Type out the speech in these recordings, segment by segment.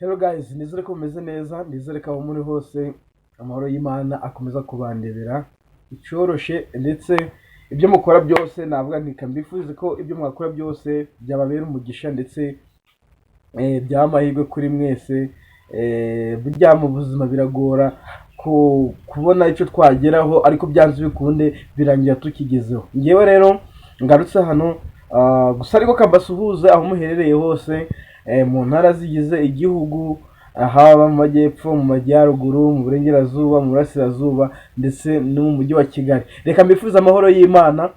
Hello guys, nizere ko mumeze neza, nizere ko aho muri hose amahoro y'Imana akomeza kubandebera icyoroshe, ndetse ibyo mukora byose, navuga nti mbifurize ko ibyo mwakora byose byababera umugisha, ndetse byaba amahirwe kuri mwese. Burya mu buzima biragora kubona icyo twageraho, ariko byanze bikunde birangira tukigezeho. Ngewe rero ngarutse hano gusa, ariko kabasuhuze aho muherereye hose, mu ntara zigize igihugu, haba mu majyepfo, mu majyaruguru, mu burengerazuba, mu burasirazuba, ndetse no mu mujyi wa Kigali. Reka mbifurize amahoro y'Imana.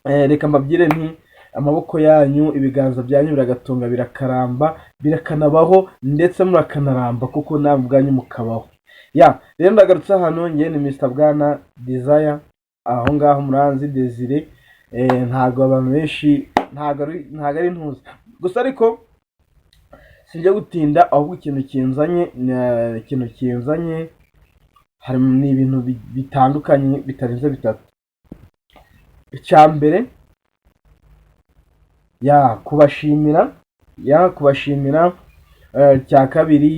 Reka mbabwire nti amaboko yanyu, ibiganza byanyu biragatunga, birakaramba, birakanabaho, ndetse murakanaramba kuko namwe ubwanyu mukabaho. Ya, rero ndagarutse hano. Njye ni Mr Bwana Desire, aho ngaho muranzi, Desire. Ntabwo abantu benshi, ntabwo ari ntuzi gusa, ariko sinjya gutinda, ahubwo ikintu kinzanye hari ni ibintu bitandukanye bitarenze bitatu. Icya mbere, ya kubashimira. Icya kabiri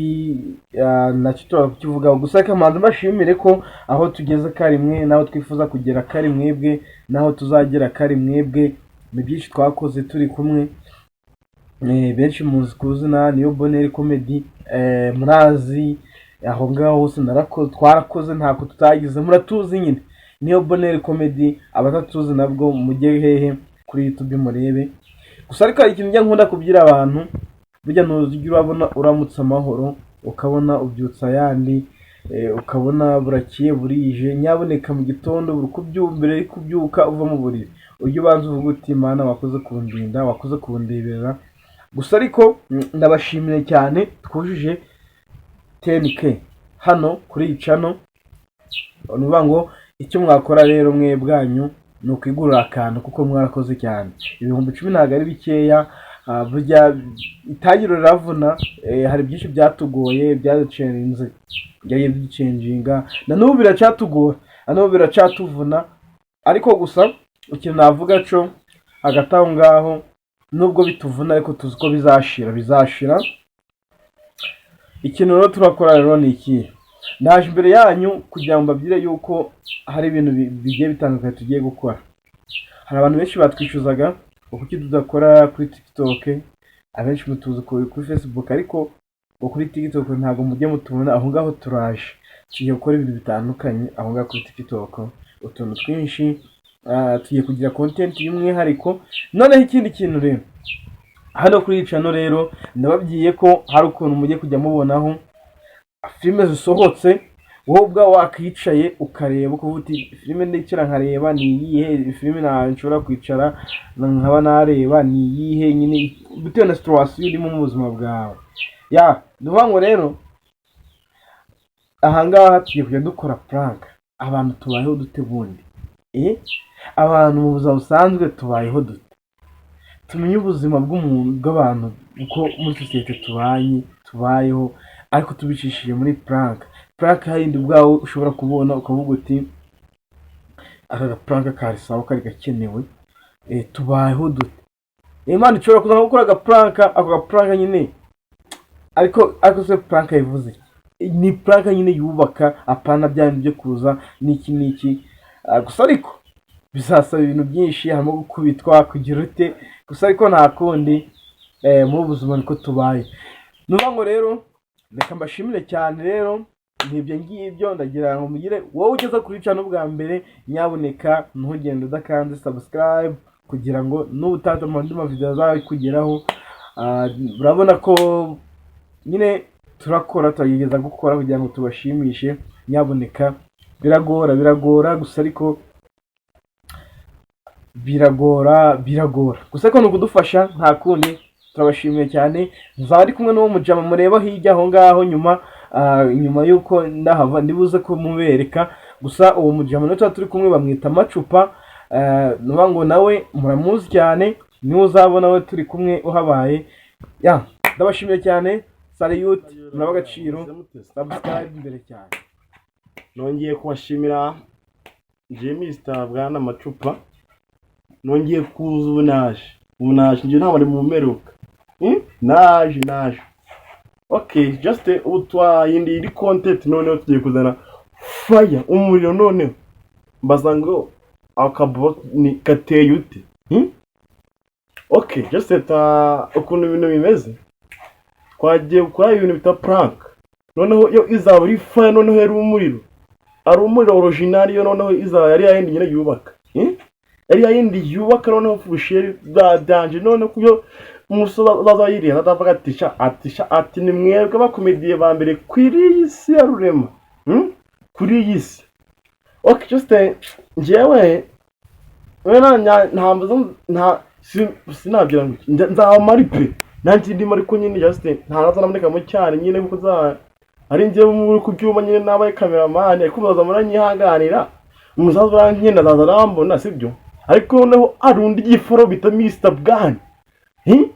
nacyo turakivugaho, gusa reka mbanze mbashimire ko aho tugeze kari mwe, n'aho twifuza kugera kari mwebwe, n'aho tuzagera kari mwebwe. Ni byinshi twakoze turi kumwe. Benshi muzi ku izina Niyo Bonheur Comedy. Murazi aho ngaho hose narakoze, twarakoze, ntako tutagize, muratuzi nyine, Niyo Bonheur Comedy. Abatatuzi nabwo mujye hehe? Kuri YouTube murebe. Gusa ariko hari ikintu njya nkunda kubwira abantu: burya ntuzijya urabona uramutse amahoro, ukabona ubyutsa ayandi, ukabona burakiye burije. Nyaboneka mu gitondo, buri kubyuka, mbere yo kubyuka uva mu buriri, ujye ubanza uvuga uti: "Mana, wakoze kundinda, wakoze kundebera." Gusa ariko ndabashimiye cyane, twujuje 10K hano kuri iyi channel. Ni ukuvuga ngo icyo mwakora rero mwe bwanyu ni ukwigurira akantu, kuko mwarakoze cyane. 10,000 ntabwo ari bikeya. Burya itangiriro riravuna. Hari byinshi byatugoye, byaducenze, byagiye biducenjinga, na n'ubu biracyatugora, na n'ubu biracyatuvuna. Ariko gusa ikintu navuga cyo hagati aho ngaho, nubwo bituvuna, ariko tuzi ko bizashira, bizashira. Ikintu rero turakora rero ni ikihe? Ndaje imbere yanyu kugira ngo mbabwire yuko hari ibintu bigiye bitandukanye tugiye gukora. Hari abantu benshi batwishyuzaga ngo kuki tudakora kuri TikTok. Abenshi mutuzi kuri Facebook, ariko ngo kuri TikTok ntabwo mujye mutubona. Aho ngaho turaje, tugiye gukora ibintu bitandukanye aho ngaho kuri TikTok, utuntu twinshi. Tugiye kugira content y'umwihariko. Noneho ikindi kintu rero, hano kuri iyi channel rero ndababwiye ko hari ukuntu mujye kujya mubonaho filime zisohotse, wowe ubwawe wakicaye ukareba, ukavuga uti: "Filime ndicara nkareba ni iyihe? Filime nshobora kwicara nkaba nareba ni iyihe?" Nyine bitewe na situation urimo mu buzima bwawe. Ya, ni ukuvuga ngo rero ahangaha tugiye kujya dukora prank. Abantu tubayeho dute bundi? Abantu mu buzima busanzwe tubayeho dute? Tumenye ubuzima bw'umuntu, bw'abantu, uko muri sosiyete tubanye, tubayeho, ariko tubicishije muri prank. Prank yindi ubwawe ushobora kubona ukavuga uti: "Aka gaprank kari sawa, kari gakenewe." Tubayeho dute? Imana ishobora kuza gukora agaprank, ako gaprank nyine, ariko se prank yivuze iki? Ni prank nyine yubaka, apana bya bindi byo kuza n'iki n'iki. Gusa ariko bizasaba ibintu byinshi, harimo gukubitwa, kugira ute. Gusa ariko nta kundi, muri ubu buzima niko tubaye. Ni ukuvuga ngo rero reka mbashimire cyane. Rero n'ibyo ngibyo, ndagira ngo mugire wowe ugeze kuri channel bwa mbere, nyabuneka ntugende udakanze subscribe, kugira ngo n'ubutaha andi mavideo azakugeraho. Urabona ko nyine turakora, turagerageza gukora kugira ngo tubashimishe. Nyabuneka biragora, biragora gusa, ariko biragora, biragora gusa, ariko ni ukudufasha, nta kundi. Turabashimiye cyane. Nzaba ndi kumwe n'uwo mujama mureba hirya aho ngaho nyuma, nyuma y'uko ndahava ndibuze kumubereka. Gusa uwo mujama nawe tuba turi kumwe bamwita Macupa. Ni ukuvuga ngo nawe muramuzi cyane, niwe uzabona we turi kumwe uhabaye. Ya, ndabashimiye cyane. Salute, muraba agaciro. Subscribe imbere cyane. Nongeye kubashimira. Njye Mr Bwana Macupa, nongeye kuza ubu, naje ubu, naje njye, ntabwo ari mu mperuka. Naje, naje. Okay, just ubu twahinduye iri content, noneho tugiye kuzana fire, umuriro. Noneho mbaza ngo akabo ni gateye ute? Okay, just ta ukuntu ibintu bimeze, twagiye gukora ibintu bita prank. Noneho yo izaba ari fire, noneho yari umuriro, ari umuriro original. Yo noneho izaba yari yayindi nyine yubaka, Yari yayindi yubaka. Noneho fusheri bwa danger. Noneho kubyo umusore azaza yiriye atavuga ati sha, ati sha, ati ni mwebwe abakomediye ba mbere kuri iyi si ya Rurema, Kuri iyi si. Okay, just njyewe we nta nta sinabwira ngo nzaba mari pe, nanjye ndimo, ariko nyine just nta nazanabonekamo cyane nyine, kuko za ari njyewe muri ku byuma nyine, nabaye cameraman. Ariko muzaza muranyihanganira, umusaza urankenda, azaza arambona, sibyo? Ariko noneho hari undi giforo bita Mr Bwan.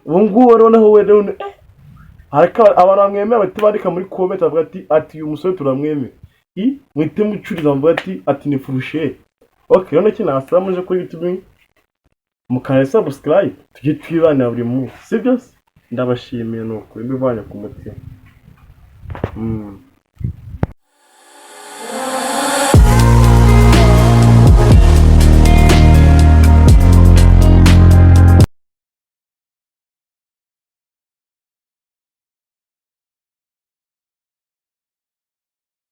Ubu ngubu noneho we noneho ariko abantu bamwemera bahita bandika muri comment, bavuga ati uyu musore turamwemera. Muhite mucuriza, muvuga ati ni furusheri. Okay, noneho iki nasaba, muje kuri YouTube mukanda subscribe, tujye twibanira buri munsi, sibyo se? Ndabashimiye, ni ukuri mbivanye ku mutima.